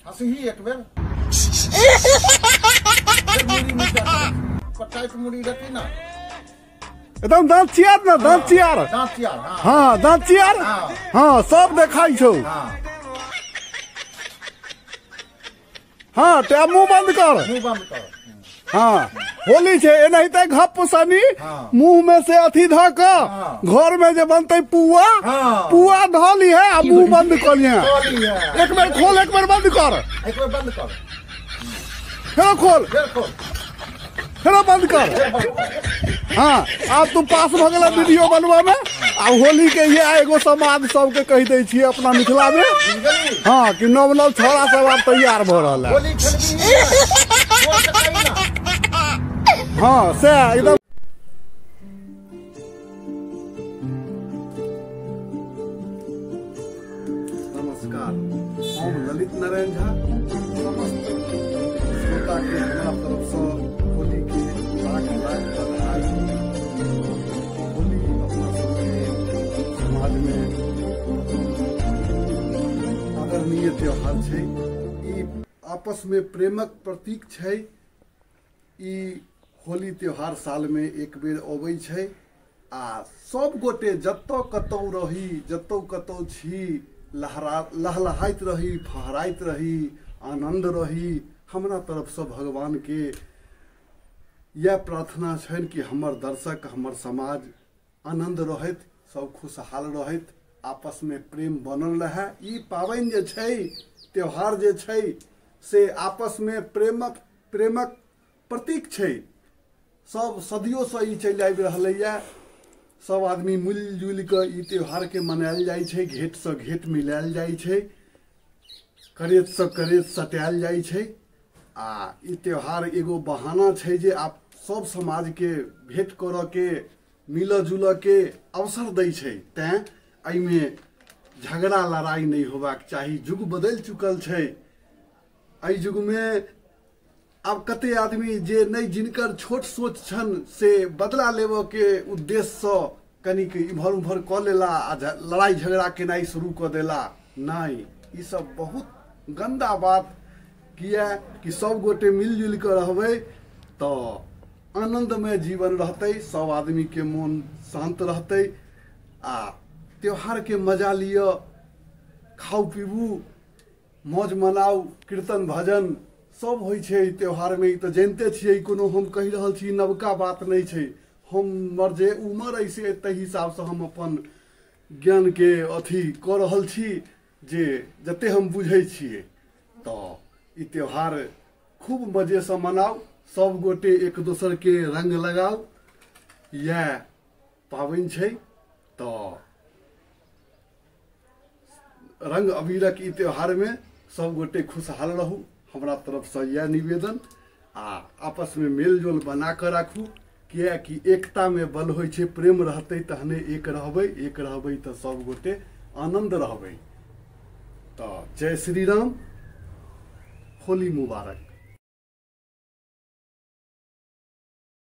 हंसही एक बेर। मुड़ी नीचा टाइट मुड़ी रखी ना एकदम। दांत चियार ना, दांत चियार, दांत चियार। हाँ दांत चियार। हाँ सब देखाई छौ। हाँ ते मुंह बंद कर, मुंह बंद कर। हाँ होली छे एनाहिते घप सनी मुंह में से अथी ध क घर में जे बनते पुआ, पुआ ध ली है आ मुंह बंद कर लिहे। एक बेर खोल, एक बेर बंद कर, एक बेर बंद कर, फेरो खोल, फेरो बंद कर। हाँ आब तू पास भ गेल वीडियो बनबा में। आ होली के ये एगो समाज सबके कहि दै छियै अपना मिथिला में। हाँ कि नव नव छौड़ा सब आब तैयार भ रहल है। हाँ से एकदम। नमस्कार, हम ललित नारायण झा समस्त श्रोता के हमरा तरफ से होली के लाख लाख बधाई। होली अपना सबके समाज में आदरणीय त्योहार छै। ई आपस में प्रेमक प्रतीक छै। ई होली त्योहार साल में एक बेर अबै छै आ सब गोटे जतऽ कतौ रही, जतऽ कतौ छी, लहलहाइत रही, फहराइत रही, आनंद रही। हमरा तरफसँ भगवान के यह प्रार्थना छनि कि हमर दर्शक, हमर समाज आनंद रहैत, सब खुशहाल रहैत, आपस में प्रेम बनल रहै। ई पाबनि जे छै, त्योहार जे छै, से आपस में प्रेमक प्रतीक छै। सब सदियों से ई चलि आबि रहलैए। सब आदमी मिलजुलि कऽ ई त्योहारके मनायल जाइ छै। घेटसँ घेट मिलायल जाइ छै, करेतसँ करेत सटायल जाइ छै। आ ई त्योहार एगो बहाना छै जे आप सब समाजके भेंट करऽ के, मिलऽ जुलऽ के अवसर दै छै। तैं एहिमे झगड़ा लड़ाई नहि होबाक चाही। युग बदलि चुकल छै। एहि युगमे आब कते आदमी जे नहि, जिनकर छोट सोच छनि से बदला लेबऽ के उद्देश्यसँ कनिक इम्हर उम्हर कऽ लेला आ लड़ाई झगड़ा केनाइ शुरू कऽ देला। नहि, ई सब बहुत गंदा बात। किया कि सब गोटे मिलजुलि कऽ रहबै तऽ आनंदमय जीवन रहतै, सब आदमी के मोन शांत रहतै। आ त्योहार के मजा लिअ, खाउ पीबू, मौज मनाउ, कीर्तन भजन सब होइ छै त्योहार में। तऽ जानिते छियै, कोनो हम कहि रहल छी नवका बात नहि छै। हमर जे उमर अइ से ताहि हिसाबसँ हम अपन ज्ञान के अथी कऽ रहल छी जे जते हम बुझै छियै। तऽ ई त्योहार खूब मजेसँ मनाउ, सब गोटे एक दोसर के रंग लगाउ, इएह पाबनि छै। तऽ रंग अबीरक ई त्योहार में सब गोटे खुशहाल रहू, हमरा तरफसँ इएह निवेदन। आ आपसमे मेलजोल बना कऽ राखू, किएकि एकतामे बल होइ छै। प्रेम रहतै तहने एक रहबै, एक रहबै तऽ सब गोटे आनंद रहबै। तऽ जय श्री राम, होली मुबारक।